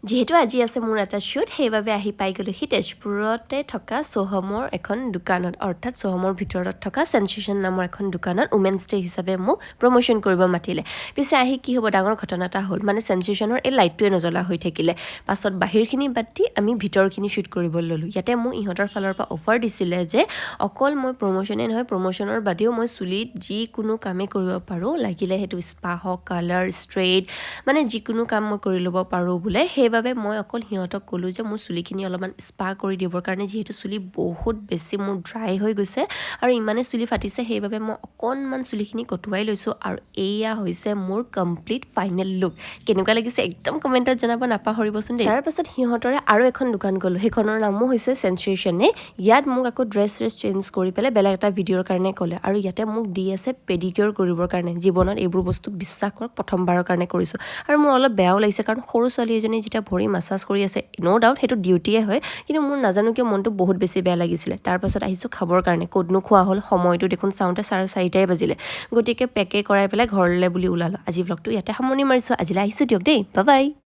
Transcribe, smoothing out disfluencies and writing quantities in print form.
যিহেতু আজি আছে মোৰ এটা শ্বুট, সেইবাবে আহি পাই গ'লোহি তেজপুৰতে থকা চৌহমৰ এখন দোকানত, অৰ্থাৎ চৌহমৰ ভিতৰত থকা চেনচেশ্যন নামৰ এখন দোকানত উমেন্স ডে হিচাপে মোক প্ৰমোশ্যন কৰিব মাতিলে। পিছে আহি কি হ'ব, ডাঙৰ ঘটনা এটা হ'ল। মানে চেনচেশ্যনৰ এই লাইটটোৱে নজ্বলা হৈ থাকিলে। পাছত বাহিৰখিনি বাদ দি আমি ভিতৰখিনি শ্বুট কৰিবলৈ ল'লোঁ। ইয়াতে মোক ইহঁতৰ ফালৰ পৰা অফাৰ দিছিলে যে অকল মই প্ৰমোশ্যনেই নহয়, প্ৰমোশ্যনৰ বাদেও মই চুলিত যিকোনো কামেই কৰিব পাৰোঁ, লাগিলে সেইটো স্পা হওক, কালাৰ, ষ্ট্ৰেইট, মানে যিকোনো কাম মই কৰি ল'ব পাৰোঁ বোলে। সেইবাবে মই অকল সিহঁতক ক'লোঁ যে মোৰ চুলিখিনি অলপমান স্পা কৰি দিবৰ কাৰণে, যিহেতু চুলি বহুত বেছি মোৰ ড্ৰাই হৈ গৈছে আৰু ইমানেই চুলি ফাটিছে, সেইবাবে মই অকণমান চুলিখিনি কটোৱাই লৈছোঁ। আৰু এয়া হৈছে মোৰ কমপ্লিট ফাইনেল লুক। কেনেকুৱা লাগিছে একদম কমেণ্টত জনাব নাপাহৰিবচোন দেই। তাৰপাছত সিহঁতৰে আৰু এখন দোকান গ'লোঁ, সেইখনৰ নামো হৈছে চেনচেশ্যনে। ইয়াত মোক আকৌ ড্ৰেছ চ্ৰেছ চেঞ্জ কৰি পেলাই বেলেগ এটা ভিডিঅ'ৰ কাৰণে ক'লে আৰু ইয়াতে মোক দি আছে পেডিকিয়ৰ কৰিবৰ কাৰণে। জীৱনত এইবোৰ বস্তু, বিশ্বাস কৰক, প্ৰথমবাৰৰ কাৰণে কৰিছোঁ আৰু মোৰ অলপ বেয়াও লাগিছে, কাৰণ সৰু ছোৱালী এজনী যেতিয়া ভৰি মাছাজ কৰি আছে, ন' ডাউট সেইটো ডিউটিয়ে হয়, কিন্তু মোৰ নাজানো কিয় মনটো বহুত বেছি বেয়া লাগিছিলে। তাৰপাছত আহিছোঁ খাবৰ কাৰণে। ক'তনো খোৱা হ'ল, সময়টো দেখোন চাওঁতে 4:30ই বাজিলে। গতিকে পেকে কৰাই পেলাই ঘৰলৈ বুলি ওলালোঁ। আজি ব্লগটো ইয়াতে সামৰণি মাৰিছোঁ। আজিলৈ আহিছোঁ দিয়ক দেই, বাই বাই।